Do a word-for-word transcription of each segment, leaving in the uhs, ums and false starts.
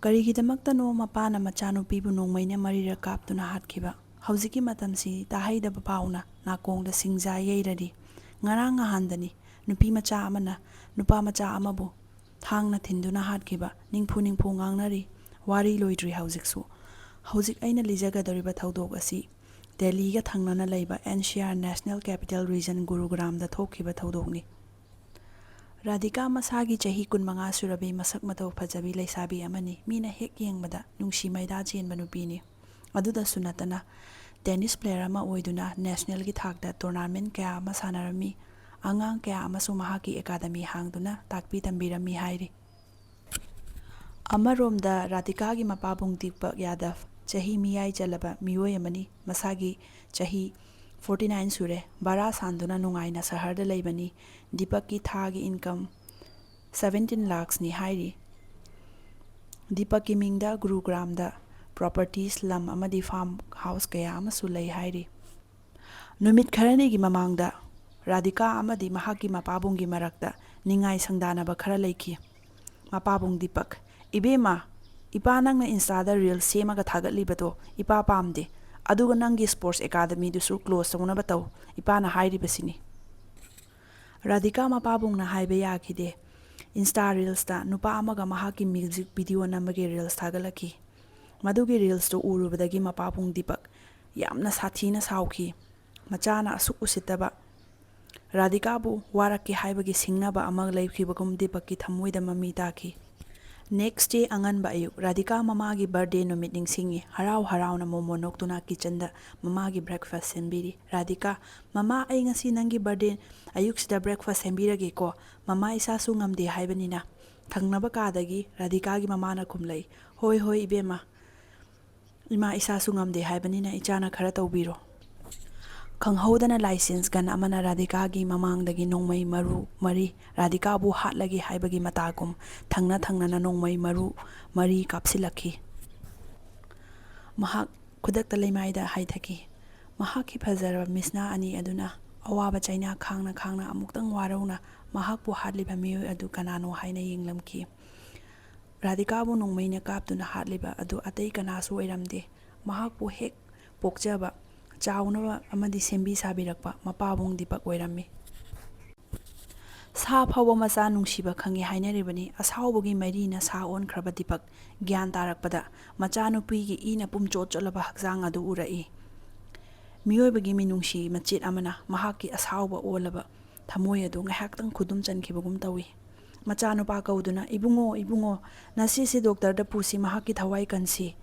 ꯀꯔꯤꯒꯤꯗꯃꯛꯇꯅꯣ ꯃꯄꯥꯅ ꯃꯆꯥꯅꯨꯄꯤꯕꯨ ꯅꯣꯡꯃꯩꯅ ꯃꯔꯤꯔꯛ ꯀꯥꯞꯇꯨꯅ ꯍꯥꯠꯈꯤꯕ? ꯍꯧꯖꯤꯛꯀꯤ ꯃꯇꯝꯁꯤ ꯇꯥꯍꯩꯗꯕ ꯄꯥꯎꯅ ꯅꯥꯀꯣꯡꯗ ꯁꯤꯡꯖꯥ ꯌꯩꯔꯔꯤ꯫ ꯉꯔꯥꯡ ꯅꯍꯥꯟꯗꯅꯤ ꯅꯨꯄꯤ ꯃꯆꯥ ꯑꯃꯅ ꯅꯨꯄꯥ ꯃꯆꯥ ꯑꯃꯕꯨ ꯊꯥꯡꯅ ꯊꯤꯟꯗꯨꯅ ꯍꯥꯠꯈꯤꯕ꯫ ꯅꯤꯡꯐꯨ ꯅꯤꯡꯐꯨ ꯉꯥꯡꯅꯔꯤ꯫ ꯋꯥꯔꯤ ꯂꯣꯏꯗ꯭ꯔꯤ ꯍꯧꯖꯤꯛꯁꯨ꯫ ꯍꯧꯖꯤꯛ ꯑꯩꯅ ꯂꯤꯖꯒꯗꯧꯔꯤꯕ ꯊꯧꯗꯣꯛ ꯑꯁꯤ ꯗꯦꯜꯂꯤꯒ ꯊꯪꯅꯅ ꯂꯩꯕ N C R National Capital Region ꯒꯨꯔꯨꯒ꯭ꯔꯥꯝꯗ ꯊꯣꯛꯈꯤꯕ ꯊꯧꯗꯣꯛꯅꯤ꯫ ꯔꯥꯙꯤꯀꯥ ꯃꯁꯥꯒꯤ ꯆꯍꯤ ꯀꯨꯟꯃꯉꯥ ꯁꯨꯔꯕꯤ ꯃꯁꯛ ꯃꯇꯧ ꯐꯖꯕꯤ ꯂꯩꯁꯥꯕꯤ ꯑꯃꯅꯤ꯫ ꯃꯤꯅ ꯍꯦꯛ ꯌꯦꯡꯕꯗ ꯅꯨꯡꯁꯤ ꯃꯩꯗꯥ ꯆꯦꯟꯕ ꯅꯨꯄꯤꯅꯤ꯫ ꯑꯗꯨꯗꯁꯨ ꯅꯠꯇꯅ tennis player ꯑꯃ ꯑꯣꯏꯗꯨꯅ national ꯒꯤ ꯊꯥꯛꯇ tournament ꯀꯌꯥ ꯑꯃ ꯁꯥꯟꯅꯔꯝꯃꯤ꯫ ꯑꯉꯥꯡ ꯀꯌꯥ ꯑꯃꯁꯨ ꯃꯍꯥꯛꯀꯤ academy ꯍꯥꯡꯗꯨꯅ ꯇꯥꯛꯄꯤ ꯇꯝꯕꯤꯔꯝꯃꯤ ꯍꯥꯏꯔꯤ꯫ ꯑꯃꯔꯣꯝꯗ ꯔꯥꯙꯤꯀꯥꯒꯤ ꯃꯄꯥꯕꯨꯡ ꯗꯤꯄꯛ ꯌꯥꯗꯕ ꯆꯍꯤ ꯃꯤꯌꯥꯏ ꯆꯜꯂꯕ ꯃꯤꯑꯣꯏ ꯑꯃꯅꯤ꯫ ꯃꯁꯥꯒꯤ ꯆꯍꯤ forty nine ꯁꯨꯔꯦ꯫ ꯚꯔꯥ ꯁꯥꯟꯗꯨꯅ ꯅꯨꯡꯉꯥꯏꯅ ꯁꯍꯔꯗ ꯂꯩꯕꯅꯤ꯫ ꯗꯤꯄꯛꯀꯤ ꯊꯥꯒꯤ income seventeen lakhs ꯅꯤ ꯍꯥꯏꯔꯤ꯫ ꯗꯤꯄꯛꯀꯤ ꯃꯤꯡꯗ ꯒꯨꯔꯨꯒ꯭ꯔꯥꯝꯗ properties, ꯂꯝ ꯑꯃꯗꯤ farm house ꯀꯌꯥ ꯑꯃꯁꯨ ꯂꯩ ꯍꯥꯏꯔꯤ꯫ ꯅꯨꯃꯤꯠ ꯈꯔꯅꯤꯒꯤ ꯃꯃꯥꯡꯗ ꯔꯥꯙꯤꯀꯥ ꯑꯃꯗꯤ ꯃꯍꯥꯛꯀꯤ ꯃꯄꯥꯕꯨꯡꯒꯤ ꯃꯔꯛꯇ ꯅꯤꯡꯉꯥꯏ ꯁꯪꯗꯥꯅꯕ ꯈꯔ ꯂꯩꯈꯤ꯫ ꯃꯄꯥꯕꯨꯡ ꯗꯤꯄꯛ, "ꯏꯕꯦꯝꯃ, ꯏꯄꯥ ꯅꯪꯅ Insta ꯗ reels ꯁꯦꯝꯃꯒ ꯊꯥꯒꯠꯂꯤꯕꯗꯣ ꯏꯄꯥ ꯄꯥꯝꯗꯦ꯫ ꯑꯗꯨꯒ ꯅꯪꯒꯤ sports academy ꯗꯨꯁꯨ close ꯇꯧꯅꯕ ꯇꯧ꯫ ꯏꯄꯥꯅ ꯍꯥꯏꯔꯤꯕꯁꯤꯅꯤ꯫" ꯔꯥꯙꯤꯀꯥ ꯃꯄꯥꯕꯨꯡꯅ ꯍꯥꯏꯕ ꯌꯥꯈꯤꯗꯦ꯫ Insta reels ꯇ ꯅꯨꯄꯥ ꯑꯃꯒ ꯃꯍꯥꯛꯀꯤ music video ꯅꯝꯕꯒꯤ reels ꯊꯥꯒꯠꯂꯛꯈꯤ꯫ ꯃꯗꯨꯒꯤ reels ꯇꯨ ꯎꯔꯨꯕꯗꯒꯤ ꯃꯄꯥꯕꯨꯡ ꯗꯤꯄꯛ ꯌꯥꯝꯅ ꯁꯥꯊꯤꯅ ꯁꯥꯎꯈꯤ꯫ ꯃꯆꯥꯅ ꯑꯁꯨꯛ ꯎꯁꯤꯠꯇꯕ꯫ ꯔꯥꯙꯤꯀꯥꯕꯨ ꯋꯥꯔꯛꯀꯦ ꯍꯥꯏꯕꯒꯤ ꯁꯤꯡꯅꯕ ꯑꯃ ꯂꯩꯈꯤꯕꯒꯨꯝ ꯗꯤꯄꯛꯀꯤ ꯊꯃꯣꯏꯗ ꯃꯃꯤ ꯇꯥꯈꯤ꯫ Next day ꯑꯉꯟꯕ ꯑꯌꯨꯛ, ꯔꯥꯙꯤꯀꯥ ꯃꯃꯥꯒꯤ birthday ꯅꯨꯃꯤꯠ ꯅꯤꯡꯁꯤꯡꯉꯤ꯫ ꯍꯔꯥꯎ ꯍꯔꯥꯎꯅ ꯃꯣꯃꯣ ꯅꯣꯛꯇꯨꯅ kitchen ꯗ ꯃꯃꯥꯒꯤ breakfast ꯁꯦꯝꯕꯤꯔꯤ꯫ "ꯔꯥꯙꯤꯀꯥ, ꯃꯃꯥ, ꯑꯩ ꯉꯁꯤ ꯅꯪꯒꯤ birthday ꯑꯌꯨꯛꯁꯤꯗ breakfast ꯁꯦꯝꯕꯤꯔꯒꯦꯀꯣ꯫ ꯃꯃꯥ ꯏꯁꯥꯁꯨ ꯉꯝꯗꯦ ꯍꯥꯏꯕꯅꯤꯅ꯫" ꯊꯪꯅꯕ ꯀꯥꯗꯒꯤ ꯔꯥꯙꯤꯀꯥꯒꯤ ꯃꯃꯥꯅ ꯈꯨꯝꯂꯛꯏ, "ꯍꯣꯏ, ꯍꯣꯏ, ꯏꯕꯦꯝꯃ꯫ ꯏꯃꯥ ꯏꯁꯥꯁꯨ ꯉꯝꯗꯦ ꯍꯥꯏꯕꯅꯤꯅ ꯏꯆꯥꯅ ꯈꯔ ꯇꯧꯕꯤꯔꯣ꯫" ꯈꯪꯍꯧꯗꯅ license gun ꯑꯃꯅ ꯔꯥꯙꯤꯀꯥꯒꯤ ꯃꯃꯥꯡꯗꯒꯤ ꯅꯣꯡꯃꯩ ꯃꯔꯨ ꯃꯔꯤ, ꯔꯥꯙꯤꯀꯥꯕꯨ ꯍꯥꯠꯂꯒꯦ ꯍꯥꯏꯕꯒꯤ ꯃꯇꯥꯒꯨꯝ, ꯊꯪꯅ ꯊꯪꯅꯅ ꯅꯣꯡꯃꯩ ꯃꯔꯨ ꯃꯔꯤ ꯀꯥꯞꯁꯤꯜꯂꯛꯈꯤ꯫ ꯃꯍꯥꯛ ꯈꯨꯗꯛꯇ ꯂꯩꯃꯥꯏꯗ ꯍꯥꯏꯊꯈꯤ꯫ ꯃꯍꯥꯛꯀꯤ ꯐꯖꯔꯕ ꯃꯤꯠꯁꯅꯥ ꯑꯅꯤ ꯑꯗꯨꯅ ꯑꯋꯥꯕ ꯆꯩꯅꯥ ꯈꯥꯡꯅ ꯈꯥꯡꯅ ꯑꯃꯨꯛꯇꯪ ꯋꯥꯔꯧꯅ ꯃꯍꯥꯛꯄꯨ ꯍꯥꯠꯂꯤꯕ ꯃꯤꯑꯣꯏ ꯑꯗꯨ ꯀꯅꯥꯅꯣ ꯍꯥꯏꯅ ꯌꯦꯡꯂꯝꯈꯤ꯫ ꯔꯥꯙꯤꯀꯥꯕꯨ ꯅꯣꯡꯃꯩꯅ ꯀꯥꯞꯇꯨꯅ ꯍꯥꯠꯂꯤꯕ ꯑꯗꯨ ꯑꯇꯩ ꯀꯅꯥꯁꯨ ꯑꯣꯏꯔꯝꯗꯦ꯫ ꯃꯍꯥꯛꯄꯨ ꯍꯦꯛ ꯄꯣꯛꯆꯕ, ꯆꯥꯎꯅꯕ ꯑꯃꯗꯤ ꯁꯦꯝꯕꯤ ꯁꯥꯕꯤꯔꯛꯄ ꯃꯄꯥꯕꯨꯡ ꯗꯤꯄꯛ ꯑꯣꯏꯔꯝꯃꯤ꯫ ꯁꯥ ꯐꯥꯎꯕ ꯃꯆꯥ ꯅꯨꯡꯁꯤꯕ ꯈꯪꯉꯤ ꯍꯥꯏꯅꯔꯤꯕꯅꯤ꯫ ꯑꯁꯥꯎꯕꯒꯤ ꯃꯩꯔꯤꯅ ꯁꯥ ꯑꯣꯟꯈ꯭ꯔꯕ ꯗꯤꯄꯛ ꯒ꯭ꯌꯥꯟ ꯇꯥꯔꯛꯄꯗ ꯃꯆꯥꯅꯨꯄꯤꯒꯤ ꯏꯅ ꯄꯨꯝꯆꯣꯠ ꯆꯣꯠꯂꯕ ꯍꯛꯆꯥꯡ ꯑꯗꯨ ꯎꯔꯛꯏ꯫ ꯃꯤꯑꯣꯏꯕꯒꯤ ꯃꯤꯅꯨꯡꯁꯤ ꯃꯆꯦꯠ ꯑꯃꯅ ꯃꯍꯥꯛꯀꯤ ꯑꯁꯥꯎꯕ ꯑꯣꯜꯂꯕ ꯊꯃꯣꯏ ꯑꯗꯨ ꯉꯥꯏꯍꯥꯛꯇꯪ ꯈꯨꯗꯨꯝ ꯆꯟꯈꯤꯕꯒꯨꯝ ꯇꯧꯏ꯫ ꯃꯆꯥꯅꯨꯄꯥ ꯀꯧꯗꯨꯅ, "ꯏꯕꯨꯡꯉꯣ, ꯏꯕꯨꯡꯉꯣ, ꯅꯆꯦꯁꯤ ꯗꯣꯛꯇꯔꯗ ꯄꯨꯁꯤ, ꯃꯍꯥꯛꯀꯤ ꯊꯋꯥꯏ ꯀꯟꯁꯤ꯫"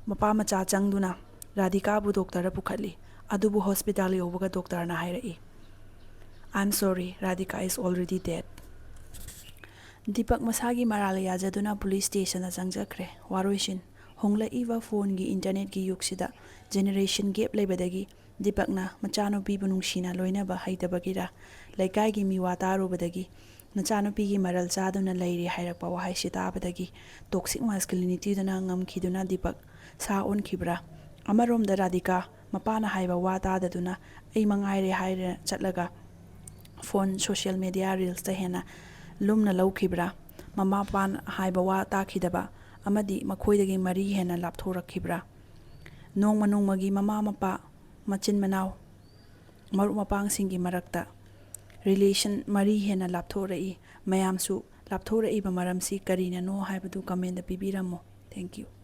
ꯃꯄꯥ ꯃꯆꯥ ꯆꯪꯗꯨꯅ ꯔꯥꯙꯤꯀꯥꯕꯨ ꯗꯣꯛꯇꯔꯗ ꯄꯨꯈꯠꯂꯤ꯫ ꯑꯗꯨꯕꯨ ꯍꯣꯁꯄꯤꯇꯥꯜ ꯌꯧꯕꯒ ꯗꯣꯛꯇꯔꯅ ꯍꯥꯏꯔꯛꯏ, "I am sorry, Radhika is already dead." Deepak ꯃꯁꯥꯒꯤ ꯃꯔꯥꯜ ꯌꯥꯖꯗꯨꯅ ꯄꯨꯂꯤꯁ ꯁ꯭ꯇꯦꯁꯟꯗ ꯆꯪꯖꯈ꯭ꯔꯦ꯫ ꯋꯥꯔꯣꯏꯁꯤꯟ, ꯍꯣꯡꯂꯛꯏꯕ ꯐꯣꯟꯒꯤ, ꯏꯟꯇꯔꯅꯦꯠꯀꯤ ꯌꯨꯒꯁꯤꯗ ꯖꯦꯅꯦꯔꯦꯁꯟ ꯒꯦꯞ ꯂꯩꯕꯗꯒꯤ ꯗꯤꯄꯛꯅ ꯃꯆꯥꯅꯨꯄꯤꯕꯨ ꯅꯨꯡꯁꯤꯅ ꯂꯣꯏꯅꯕ ꯍꯩꯇꯕꯒꯤꯔ, ꯂꯩꯀꯥꯏꯒꯤ ꯃꯤꯋꯥ ꯇꯥꯔꯨꯕꯗꯒꯤ, ꯅꯆꯥꯅꯨꯄꯤꯒꯤ ꯃꯔꯜ ꯆꯥꯗꯨꯅ ꯂꯩꯔꯦ ꯍꯥꯏꯔꯛꯄ ꯋꯥꯍꯩꯁꯤ ꯇꯥꯕꯗꯒꯤ ꯇꯣꯛꯁꯤꯛ ꯃꯥꯁꯀꯨꯂꯤꯅꯤꯇꯤꯗꯨꯅ ꯉꯝꯈꯤꯗꯨꯅ ꯗꯤꯄꯛ ꯁꯥ ꯑꯣꯟꯈꯤꯕ꯭ꯔꯥ? ꯑꯃꯔꯣꯝꯗ ꯔꯥꯙꯤꯀꯥ ꯃꯄꯥꯅ ꯍꯥꯏꯕ ꯋꯥ ꯇꯥꯗꯗꯨꯅ "ꯑꯩ ꯃꯉꯥꯏꯔꯦ" ꯍꯥꯏꯔ ꯆꯠꯂꯒ ꯐꯣꯟ, ꯁꯣꯁꯤꯌꯦꯜ ꯃꯦꯗꯤꯌꯥ, ꯔꯤꯜꯁꯇ ꯍꯦꯟꯅ ꯂꯨꯝꯅ ꯂꯧꯈꯤꯕ꯭ꯔꯥ? ꯃꯃꯥ ꯃꯄꯥꯅ ꯍꯥꯏꯕ ꯋꯥ ꯇꯥꯈꯤꯗꯕ ꯑꯃꯗꯤ ꯃꯈꯣꯏꯗꯒꯤ ꯃꯔꯤ ꯍꯦꯟꯅ ꯂꯥꯞꯊꯣꯔꯛꯈꯤꯕ꯭ꯔꯥ? ꯅꯣꯡꯃ ꯅꯣꯡꯃꯒꯤ ꯃꯃꯥ ꯃꯄꯥ, ꯃꯆꯤꯟ ꯃꯅꯥꯎ, ꯃꯔꯨꯞ ꯃꯄꯥꯡꯁꯤꯡꯒꯤ ꯃꯔꯛꯇ ꯔꯤꯂꯦꯁꯟ ꯃꯔꯤ ꯍꯦꯟꯅ ꯂꯥꯞꯊꯣꯔꯛꯏ꯫ ꯃꯌꯥꯝꯁꯨ ꯂꯥꯞꯊꯣꯔꯛꯏꯕ ꯃꯔꯝꯁꯤ ꯀꯔꯤꯅꯅꯣ ꯍꯥꯏꯕꯗꯨ ꯀꯃꯦꯟꯗ ꯄꯤꯕꯤꯔꯝꯃꯨ꯫ Thank you꯫